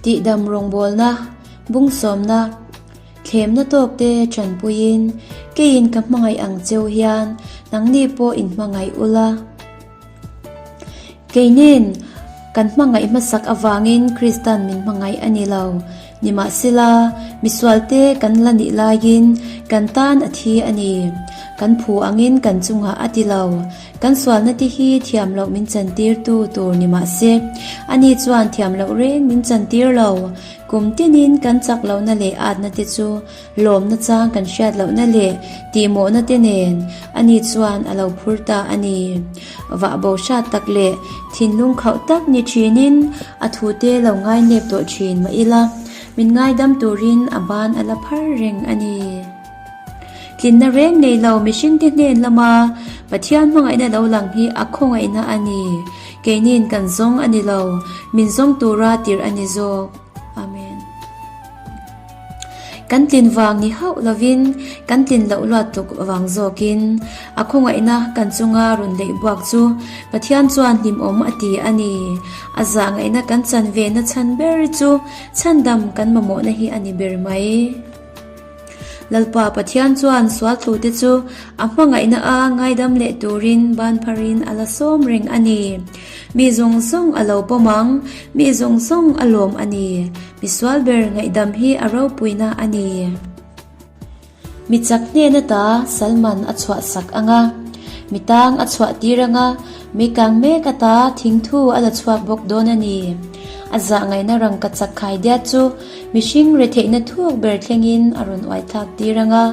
Tihdam rawngbawlna, bungsawmna, thlemna tawkte tanpuiin keiin ka hmangaih ang cheu hian nangni pawh inhmangaih ula. Keinin kan hmangaih hmasak avangin Kristan min hmangaih a ni lo. Nimahsela, misualte kan la nih laiin kan tan a thi a ni. Kan phu angin kan chungah a ti lo. Kan sualna te hi thiam loh min chantirtu tur ni mahse, ani chuan thiam loh reng min chantir lo. Kum tinin kan chak lohna leh atna te chu Lawmna chang kan hriat lohna leh tihmawhna te nen ani chuan a lo phur ta a ni. Vah bo hrat tak leh thinlung khauh tak ni thinin a thute lo ngainep tawh thin mah ila, min ngaidam turin a ban a la phar reng a ni. Tlinna reng nei lo mihringte hnen lama Pathian hmangaihna lo lang hi a khawngaihna a ni. Keinin kan zawng a ni lo, min zawng tura tirh a ni zawk. Amen. Kan tlin vang ni hauh lovin kan tlin loh luat tuk vang zawkin a khawngaihna kan chunga rawn leih buak chu Pathian chuan hlimawm a ti a ni. A zahngaihna kan chan ve na chhan ber chu chhandam kan mamawhna hi a ni ber mai. Lalpa Pathian chuan sualtlute chu a hmangaihna a ngaidam leh turin ban pharin a la sawm reng a ni. Mi zawng zawng a lo pawm ang, mi zawng zawng a lawm a ni. Misual ber ngaihdam hi a ropuina a ni. Mi chak hnen ata Salman a chhuah sak ang a, mi tang a chhuah tir ang a, mi kang mek ata thingthu a la chhuak bawk dawn a ni. A zah ngaihna rangka chak khai diat chu mihring retheihna thuk ber thlengin a rawn uai thlak tir ang a,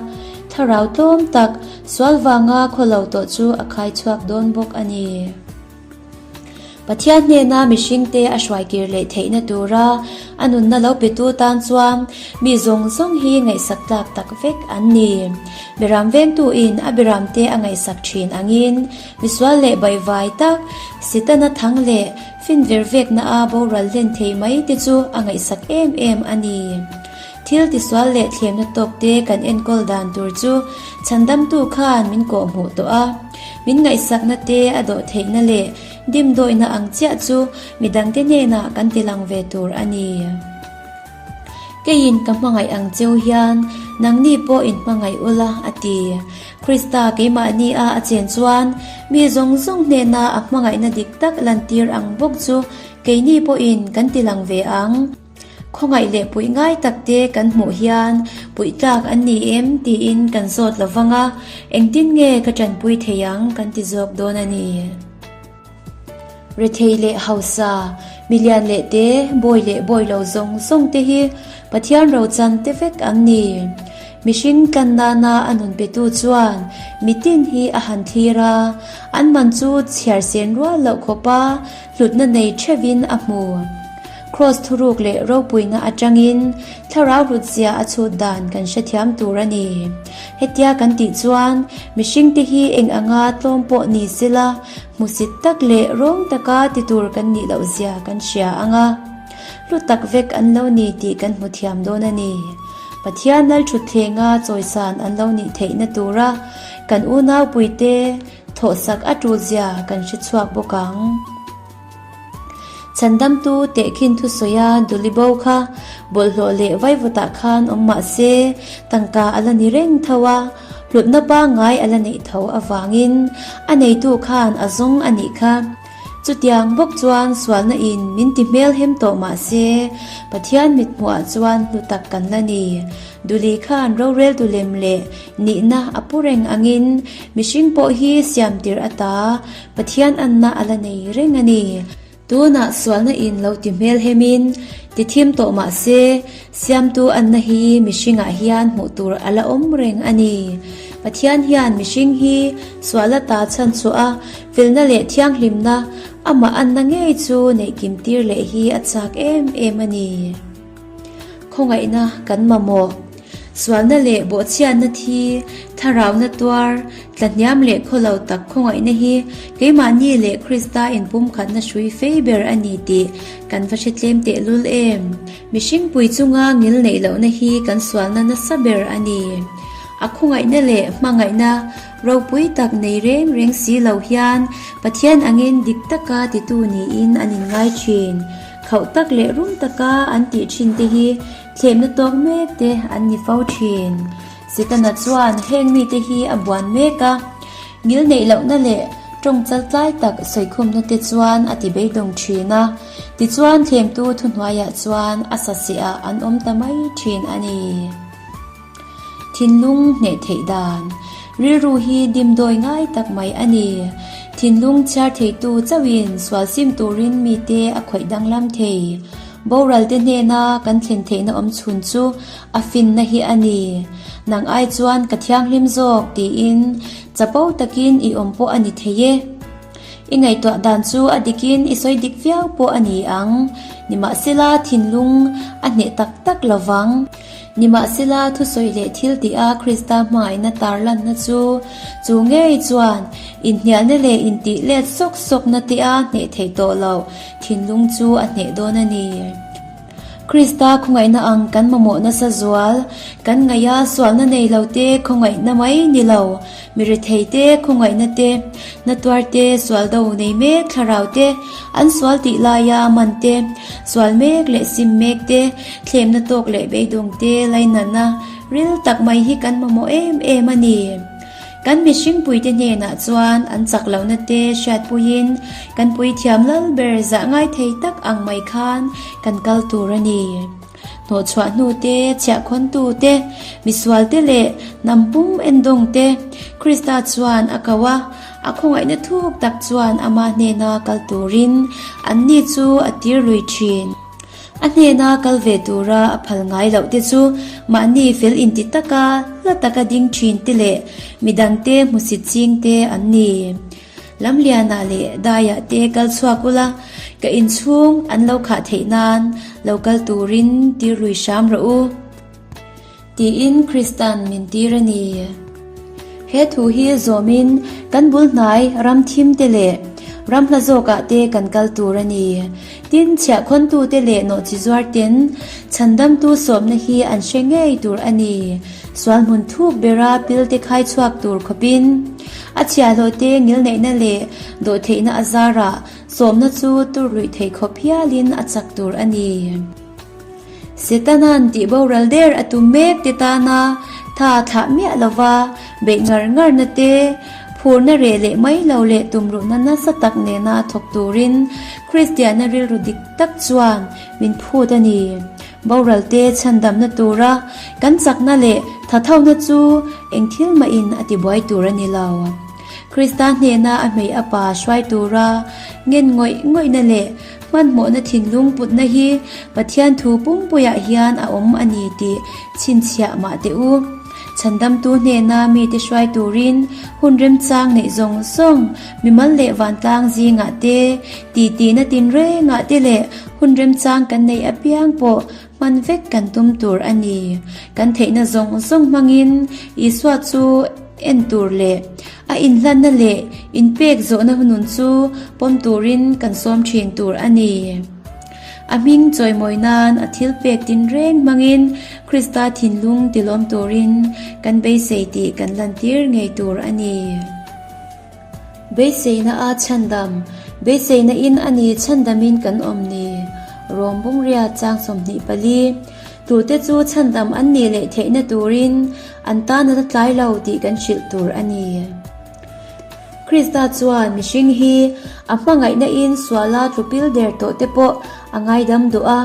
thlarau tlawm tak sual vanga khawlo tawh chu a khai chhuak dawn bawk a ni. Pathian hnena mihringte a hruaikir leh theihna tura a nunna lo petu tan chuan mi zawng zawng hi ngaihsak tlak tak vek an ni. Beram vengtuin a beramte a ngaihsak thin angin misual leh baihvai tak, Setana thang leh finver vekna a boral hlen thei mai te chu a ngaihsak em em a ni. Thil tisual leh thlemna tawkte kan enkawl dan tur chu chhandamtu khan min kawhhmuh tawh a. Min ngaihsakna te a dawh theihna leh dimdawihna ang chiah chu midangte hnenah kan ti lang ve tur a ni. Keiin ka hmangaih ang cheu hian nangni pawh in hmangaih ula, a ti. Krista keimahni a a chen chuan mi zawng zawng hnena a hmangaihna dik tak lantir ang bawk chu keini pawhin kan ti lang ve ang. Khawngaih leh puih ngai tak te kan hmuh hian puih tlak an ni em tiin kan zawt lo vang a, engtin nge ka tanpui thei ang kan ti zawk dawn a ni. Rethei leh hausa, milian leh te, bawi leh bawi lo zawng zawng te hi Pathian rochan te vek an ni. Mihring tlan nana a nun petu chuan mitin hi a han thlir a, an man chu chhiar sen rual loh khawpa hlutna nei theuhin a hmu. Kraws thuruk leh ropuina atangin thlarau hlutzia a chhut dan kan hrethiam tur a ni. Hetia kan tih chuan mihringte hi eng anga tlawm pawh ni sela hmusit tak leh rawng taka ti tur kan nih loh zia kan hria ang a, hlu tak vek an lo ni tih kan hmu thiam dawn a ni. Pathian Lalthutthlenga chawisan an lo nih theihna tura kan unaupuite thawhsak a tulzia kan hre chhuak bawk ang. Chhandamtu tehkhin thusawia Dulibo kha bawlhhlawh leh vaivutah khan awm mah se tangka a la ni reng tho a, hlutna pangngai a la neih tho avangin a neitu khan a zawng a nih kha. Chutiang bawk chuan sualna in min ti hmelhem tawh mah se Pathian mithmuhah chuan hlu tak kan la ni. Duli khan roreltu lem leh nihna a pu reng angin mihring pawh hi siam tirh ata Pathian anna a la nei reng a ni. Tunah sualna in lo ti hmelhemin ti thim tawh mah se, Siamtu anna hi mihringah hian hmuh tur a la awm reng a ni. Pathian hian mihring hi sual ata chhan chhuah a, felna leh thianghlimna amah anna ngei chu neih kim tir leh hi a chak em em a ni. Khawngaihna kan mamawh. Sualna leh bawhchhiatna thi, thlarauna tuar, tlahniam leh khawlo tak khawngaihna hi keimahni leh Krista inpumkhatna hrui fei ber a ni tih kan va hre tlem tehlul em? Mihring pui chunga ngil neih lohna hi kan sualna nasa ber a ni. A khawngaihna leh hmangaihna ropui tak nei reng reng si lo hian Pathian angin dik taka titu niin an inngai thin. Khauh tak leh rum taka an tih thin te hi thlemna tawk mek te an ni fo thin. Setana chuan heng mite hi a buan mek a, ngil neih lohna leh tawng chal tlai tak sawikhumna te chuan a ti beidawng thin a, tichuan thlemtu thuhnuaiah chuan a saseh ah an awm ta mai thin a ni. Thinlung hneh theih dan. Rilru hi dimdawi ngai tak mai a ni. Thinlung chhiar theitu chauhin sual sim turin mite a khawih danglam thei. Boral te hnena kan thlen theihna awm chhun chu a finna hi a ni. Nang ai chuan ka thianghlim zawk tiin chapo takin i awm pawh a ni thei e. I ngaihtuah dan chu a dikin i sawi dik viau pawh a ni ang. Nimahsela thinlung a hneh tak tak lo vang. Nimahsela thusawi leh thil tih a Krista hmangaihna tarlanna chu chu ngei chuan inhnialna leh intih let sawk sawkna te a hneh theih tawh loh thinlung chu a hneh dawn a ni. Krista khawngaihna ang kan mamawh nasa zual, kan ngaih a sualna nei lo te khawngaihna mai ni lo, mi rethei te khawngaihna te, natuar te, sual do nei mek thlarau te, an sual tih laia man te, sual mek leh sim mek te, thlemna tawk leh beidawng te lainatna ril tak mai hi kan mamawh em em a ni. Kan mihringpuite hnenah chuan an chak lohna te hriatpuiin kan puithiam lal ber zah ngai thei tak ang mai khan kan kal tur a ni. Hnawhchhuah hnu te, chhiahkhawntu te, misual te leh hnam pum endawng te Krista chuan a ko a, a khawngaihna thuk tak chuan ama hnena kal turin anni chu a tir lui thin. A hnena kal ve tura a phal ngai loh te chu mahni fel inti taka hla taka ding thin te leh midangte hmusit ching te an ni. Lamlianah leh daiah te kal chhuak ula, ka inchhung an lo khah theih nan lo kal turin tir lui hram rawh u. Tiin Kristan min tir a ni. He thu hi zawmin kan bul hnai ram thim te leh ram hla zawkah te kan kal tur a ni. Tin, chhiahkhawntute leh nawhchizuar ten chhandamtu sawmna hi an hre ngei tur a ni. Sual hmun thuk bera pil te khai chhuak tur khawpin a chhiahhlawh te ngilneihna leh dawhtheihna a zarah sawmna chu tur luih theih khawp hialin a chak tur a ni. Setanan tih boral der a tum mek te tana tha thlah miah lova beih ngar ngarna te, phurna reh leh mai lo leh tumruhna nasa tak nena thawk turin Kristianna rilru dik tak chuan min phut a ni. Boral te chhandamna tura kan chakna leh thathona chu eng thil mahin a tibuai tur a ni lo. Krista hnena a hmei a pa hruai tura ngen ngawih ngawihna leh hmanhmawhna thinlung putna hi Pathian thu pumpuiah hian a awm a ni tih chhinchhiah mah teh u. Chhandamtu hnena mite hruai turin hun remchang neih zawng zawng mimal leh vantlang zingah te, titihna tinrengah te leh Hun remchang kan neih apiang pawh hman vek kan tum tur a ni. Kan theihna zawng zawng hmangin Isua chu en tur leh a inhlanna leh inpek zawhna hunun chu pawm turin kan sawm thin tur a ni. A hming chawimawi nan a thil pek tinreng hmangin Krista thinlung tilawm turin kan beisei tih kan lantir ngei tur a ni. Beiseina a chhandam, Beiseina in a ni chhandamin kan awm ni. Rom Bungria chang 24, Tute chu chhandam an nih leh theihna turin an tan a la tlai lo tih kan hrilh tur a ni. Krista chuan mihring hi a hmangaihna in suala tlupil der tawh te pawh a ngaidam duh a.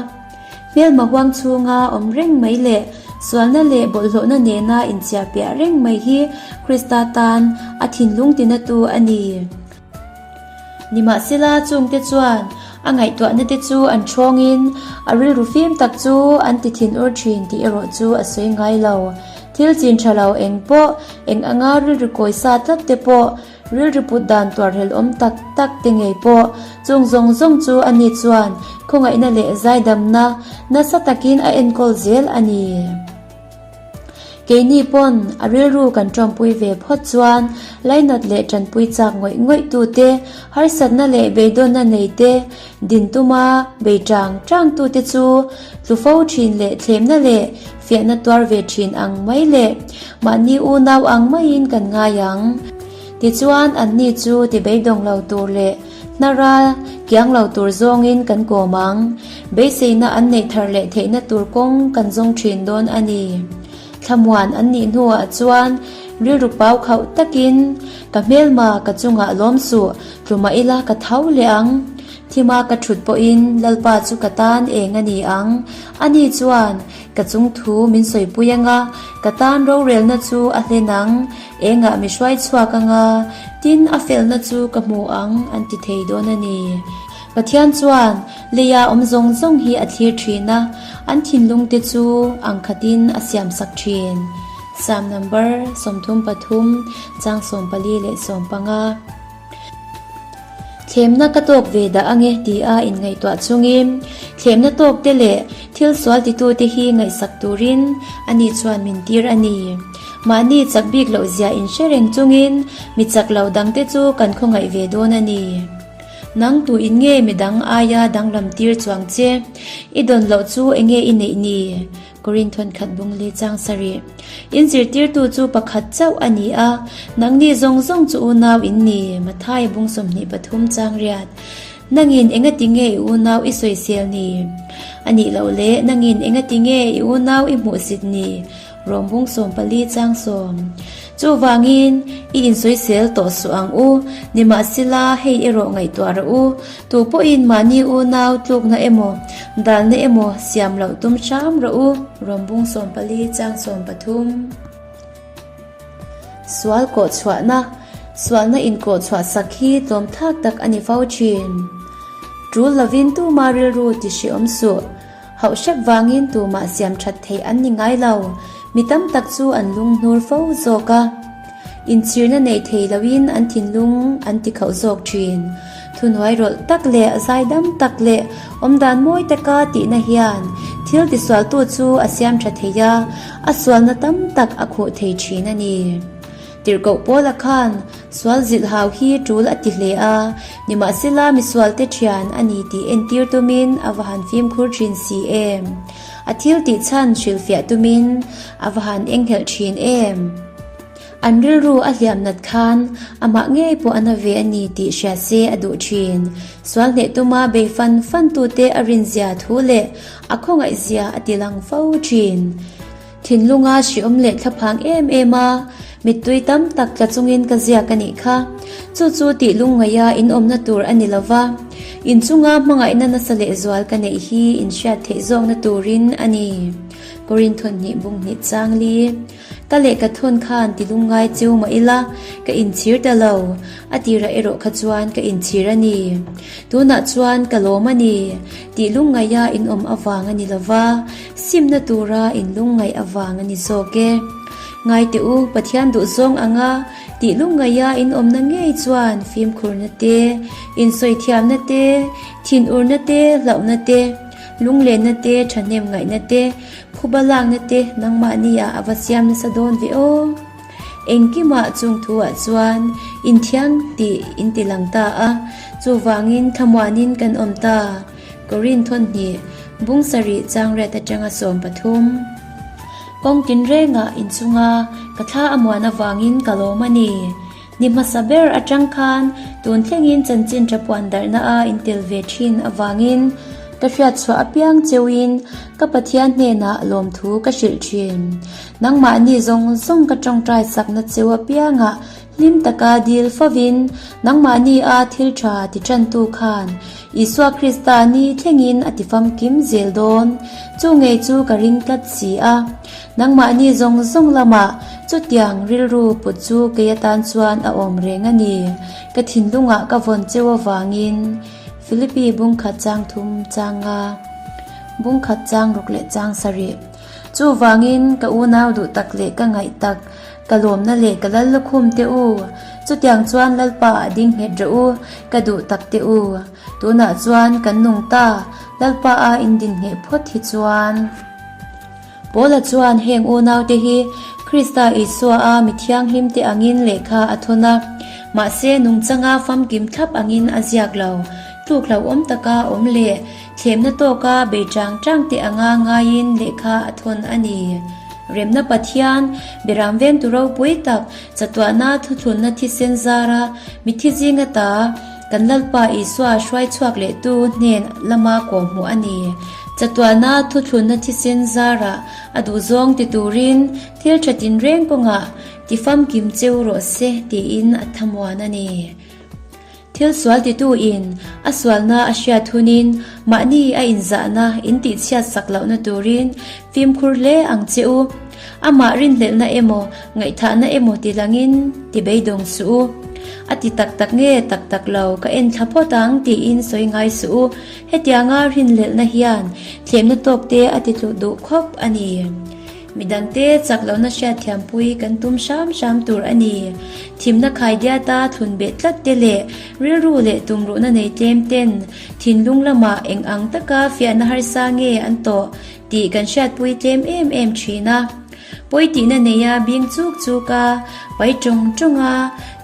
Hmelma huang chhunga awm reng mai leh sualna leh bawlhhlawhna nena inchiahpiah reng mai hi Krista tan a thinlung tinatu a ni. Nimahsela chungte chuan a ngaihtuahna te chu an ṭhawngin a rilru fim tak chu an ti thinur ṭhin tih erawh chu a sawi ngai lo. Thil chin ṭha lo eng pawh, eng anga rilru kawi sa tlat te pawh Rilru put dan tuarhel awm tak tak te ngei pawh chung zawng zawng chu a ni chuan khawngaihna leh zaidamna nasa takin a enkawl zel a ni. Keini pawn a rilru kan tawmpui ve phawt chuan lainat leh tanpui chak ngawih ngawih tute, harsatna leh beidawnna nei te, din tuma bei tang tang tute chu tlu fo thin leh thlemna leh fiahna tuar ve thin ang mai leh mahni unau ang maiin kan ngai ang. Tichuan, anni chu ti beidawng lo tur leh. Hnara kiang lo tur zawngin kan kawm ang. Beiseina an neih thar leh theihna tur kawng kan zawng thin dawn a ni. Thlamuan an nih hnuah chuan rilru pau khauh takin, Ka hmelma ka chungah lawm suh, tlumah ila ka tho leh ang. Thima ka thut pawhin Lalpa chu ka tan eng a ni ang. Ani chuan ka chung thu min sawipui anga, ka tan rorelna chu a hlen ang, engah mi hruai chhuak anga, tin a felna chu ka hmu ang an ti thei dawn a ni. Pathian chuan leia awm zawng zawng hi a thlir thin a, an thinlung te chu ang khatin a siamsak thin. Psalm number 33 chang 14 leh 15. Thlemna ka tawk ve dah ange ti a inngaihtuah chungin thlemna tawk te leh thil sual titu te hi ngaihsak turin ani chuan min tir a ni. Mahni chak bik loh zia inhre reng chungin mi chak lo dang te chu kan khawngaih ve dawn a ni. Nang tu in nge midang aia danglam tir chuang che? I dawn loh chu enge i neih ni? Korin thawnkhat bung li chang sarih. In zirtirtu chu pakhat chauh a ni a, nangni zawng zawng chu unau in ni, Mathai bung 23 chang riat. Nangin engati nge i unau i sawisel ni? A nih loh le, nangin engati nge i unau i hmuhsit ni? Rom bung 14 chang sawm. Chuvangin, i insawisel tawh suh ang u, nimahsela hei erawh ngaihtuah rawh u, Tu pawhin mahni unau tlukna emaw, dalna emaw siam loh tum hram rawh u. Rawmbung 14 chang 13. Sual kawhchhuahna, Sualna inkawhchhuah sak hi tlawmthlak tak a ni fo thin. Tul lovin tuma rilru ti hreawm suh. Hauh hrep vangin tumah siam that theih an ni ngai lo. Mi tam tak chu an lunghnur fo zawk a. Inchhirna nei thei loin an thinlung an ti khauh zawk thin. Thuhnuai rawlh tak leh zaidam tak leh awmdan mawi taka tihna hian thil tisualtu chu a siam tha thei a, a sualna tam tak a khuh thei thin a ni. Tirhkoh Paula khan sual zilh hau hi tul a ti hle a, nimahsela misualte thian a ni tih entir tumin a va han fimkhur thin si em? A thil tih chhan hrilhfiah tumin a va han enghelh thin em? An rilru a hliam nat khan amah ngei pawh a na ve a ni tih hria se a duh thin. Sual hneh tuma bei fan fan tute a rinzia thu leh a khawngaihzia a ti lang fo thin. Thinlunga hriawm leh thlaphang em em a, mittui tam tak tla chungin ka ziak a nih kha. Chu chu tih lungngaih a inawmna tur a ni lova, inchunga hmangaihna nasa lehzual ka neih hi inhriat theih zawkna turin a ni. Korinthon hnih bung hnih chang li. Ka lehkha thawn khan ti lungngai cheu mah ila, ka inchhir ta lo. A tirah erawh kha chuan ka inchhir a ni. Tunah chuan ka lawm a ni. Tih lungngaih a inawm avang a ni lova, Simna tura in lungngaih avang a ni zawk e. Ngai teh u, Pathian duhzawng anga tih lungngaih a in awmna ngei chuan fimkhurna te, insawithiamna te, thinurna te, hlauhna te, lunglenna te, thahnem ngaihna te, phuba lakna te nangmahni ah a va siam nasa dawn ve aw. Engkimah chung thuah chuan inthiang tih in ti lang ta a, chuvangin thlamuanin kan awm ta. Korin thawnhnih, bung sarih changriat atanga 13. Kawng tinrengah inchunga ka thla a muan avangin ka lawm a ni. Ni hmasa ber atang khan tun thlengin chanchin tha puan darhna a intel ve thin avangin ka hriatchhuah apiang cheuhin ka Pathian hnenah lawmthu ka hrilh thin. Nangmahni zawng zawng ka tawngtai sakna cheu apiangah Hlim taka dil fovin nangmahni a thil tha ti tantu khan Isua Krista ni thlengin a ti famkim zel dawn. Chu ngei chu ka ring tlat si a. Nangmahni zawng zawng lamah chutiang rilru put chu kei atan chuan a awm reng a ni. Ka thinlungah ka vawn cheu avangin Philippi bungkhat chang thum chang nga, bungkhat chang ruk leh chang sarih. Chuvangin ka unau duh tak leh ka ngaih tak Ka lawmna leh ka lal lukhum te u, chutiang chuan Lalpa a ding nghet rawh u, ka duh tak te u. Tunah chuan kan nung ta, Lalpa a indin ngheh phawt hi chuan. Paula chuan heng unaute hi Krista Isua a mi thianghlim te angin lehkha a thawn a, mahse nungchanga famkim thlap angin a ziak lo. Tluk hlauhawm taka awm leh thlemna tawka bei chang chang te anga ngaiin lehkha a thawn a ni. Remna Pathian, Beram vengtu ropui tak, chatuahna thuthlunna thisen zara mitthi zinga ta. Kan Lalpa Isua hruai chhuak lehtu hnen lama kawhhmuh a ni. Chatuana thuthlunna thisen zarah a duhzawng ti turin thil tha tinreng kawngah ti famkim cheu rawh se tiin a thamuan a ni. Thil sual tituin a sualna a hriat hunin mahni a inzahna in tihchhiat sak lohna turin fimkhur hle ang che u. Amah rinhlelhna emaw ngaihthahna emaw ti langin ti beidawng suh u. A ti tak tak nge tak tak lo ka en thla phawt ang tiin sawi ngai suh u. Hetianga rinhlelhna hian thlemna tawk te a ti tluh duh khawp a ni. Midangte chak lohna hriatthiampui kan tum hram hram tur a ni. Thimna khaidiata thlun beh tlat te leh rilru leh tumruhna nei tlem ten thinlung lamah eng ang taka fiahna harsa nge an tawh tih kan hriatpui tlem em em thin a. Pawi tihna neia bing chuk chuk a, pai tawng tawng a,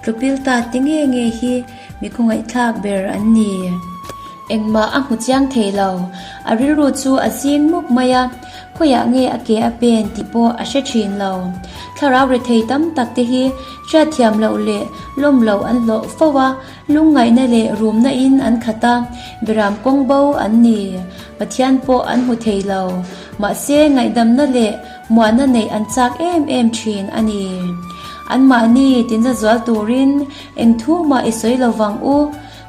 tlupil ta te nge nge hi mi khawngaihthlak ber an ni. Engmah a hmu chiang thei lo, a rilru chu a zing mup mai a, khawiah nge a ke a pen tih pawh a hre thin lo. Thlarau rethei tam tak te hi hriatthiam loh leh lawm loh an hlawh fo a, lungngaihna leh rumna in an khat a, beram kawng bo an ni. Pathian pawh an hmu thei lo. Mahse ngaihdamna leh muahna neih an chak em em thin a ni. Anmahni tinza zual turin eng thu mah i sawi lo vang u.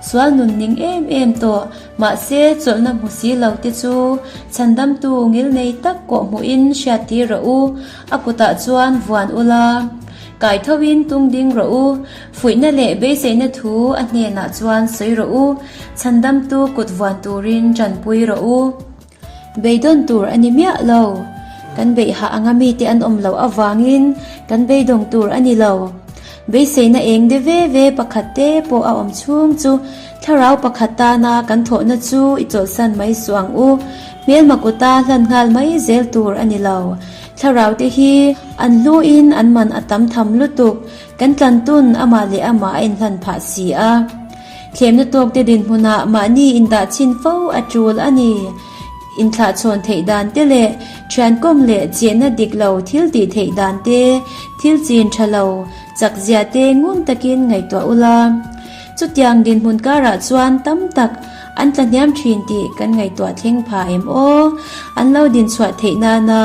Sual nun ning em em tawh, mahse chawlhna hmu si lo te chu chhandamtu ngil nei tak kawh hmuhin hriattir rawh u, a kutah chuan vuan ula. Kai thoin tung ding rawh u, fuihna leh beiseina thu a hnenah chuan sawi rawh u, chhandamtu kut vuan turin tanpui rawh u. Beidawn tur a ni miah lo. Kan beih hah anga mite an awm loh avangin kan beidawng tur a ni lo. Beiseina eng de ve ve pakhat te pawh a awm chhung chu thlarau pakhat tana kan thawhna chu i chawlhsan mai suh ang u. Hmelma kuta hlan nghal mai zel tur a ni lo. Thlarau te hi an hluin an man a tam tham lutuk. Kan tlantun amah leh amah a inhlan phah si a. Thlemna tawkte dinhmunah mahni indah chhin fo a tul a ni. Inthlahchhawn theih dan te leh thiankawm leh chenna dik lo thil tih theih dan te, thil chin tha lo, chak zia te ngun takin ngaihtuah ula. Chutiang dinhmun karah chuan tam tak an tla hniam thin tih kan ngaihtuah thleng pha em aw? An lo dinchhuah theih nana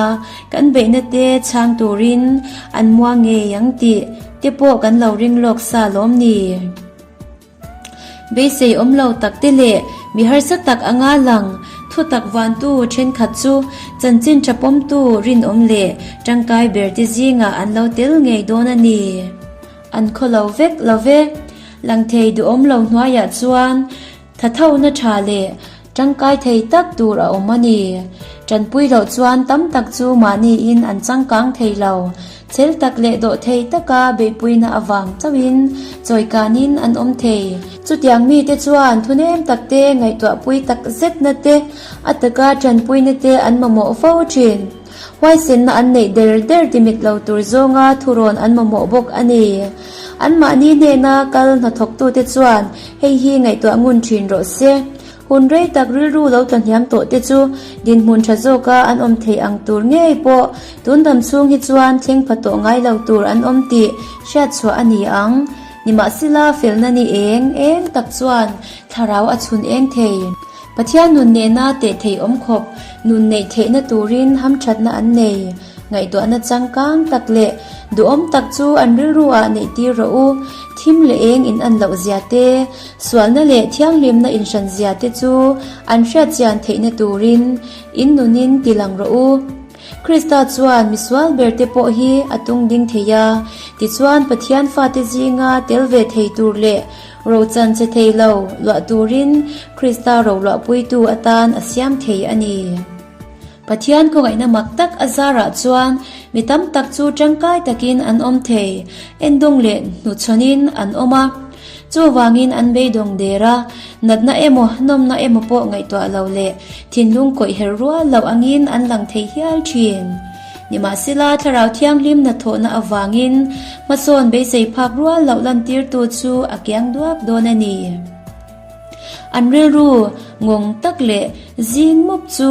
kan beihna te chhang turin an muang ngei ang tih te pawh kan lo ring lawk sa lawm ni? Beisei awm lo tak te leh mi harsa tak anga lang thutak vantu thenkhat chu chanchin tha pawmtu rinawm leh tangkai ber te zingah an lo tel ngei dawn a ni. An khaw lo vek lo ve. Langthei duhawm lo hnuaiah chuan thathona tha leh Tangkai thei tak tur a awm a ni. Tanpui loh chuan tam tak chu mahniin an changkang thei lo. Chel tak leh dawh thei taka beihpuina avang chauhin chawikanin an awm thei. Chutiang mite chuan thunem takte ngaihtuahpui tak zetna te, a taka tanpuina te an mamawh fo thin. Huaisenna an neih der der timit lo tur zawnga thurawn an mamawh bawk a ni. Anmahni hnena kal hnathawktute chuan hei hi ngaihtuah ngun thin rawh se. Hun rei tak rilru lo tla hniam tawh te chu dinhmun tha zawka an awm theih ang tur ngei pawh tun dam chhung hi chuan thleng pha tawh ngai lo tur an awm tih hriatchhuah a ni ang. Nimahsela felna ni eng eng tak chuan thlarau a chhun eng thei. Pathian nun nena teh thei awm khawp nun neih theihna turin hamthatna an nei. Ngaihtuahna changkang tak leh duhawm tak chu an rilru ah neih tir rawh u. Thim leh eng in an loh zia te, sualna leh thianghlimna in hran zia te chu an hriat chian theihna turin in nunin ti lang rawh u. Krista chuan misual ber te pawh hi a tung ding thei a, tichuan Pathian fate zinga tel ve thei tur leh Rochan che thei lo luah turin Krista roluahpuitu atan a siam thei a ni. Pathian khawngaihna mak tak a zarah chuan mi tam tak chu tangkai takin an awm thei, endawng leh hnuchhawnin an awm a. Chuvangin an beidawng der a, natna emaw nawmna emaw pawh ngaihtuah lo leh thinlung kawih her rual loh angin an lang thei hial thin. Nimahsela, Thlarau Thianghlim hnathawhna avangin hmasawn beisei phak rual loh lantirtu chu a kiang duak dawn a ni. An rilru ngawng tak leh zing mup chu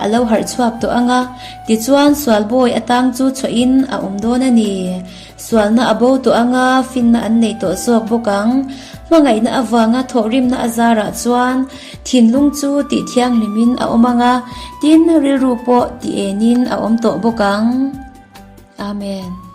a lo harh chhuak tawh ang a, tichuan sual bawi atang chu chhuahin a awm dawn a ni. Sualna a bo tawh ang a, finna an nei tawh zawk bawk ang. Hmangaihna avanga thawhrimna a zarah chuan thinlung chu tih thianghlimin a awm ang a, tin rilru pawh tih enin a awm tawh bawk ang. Amen.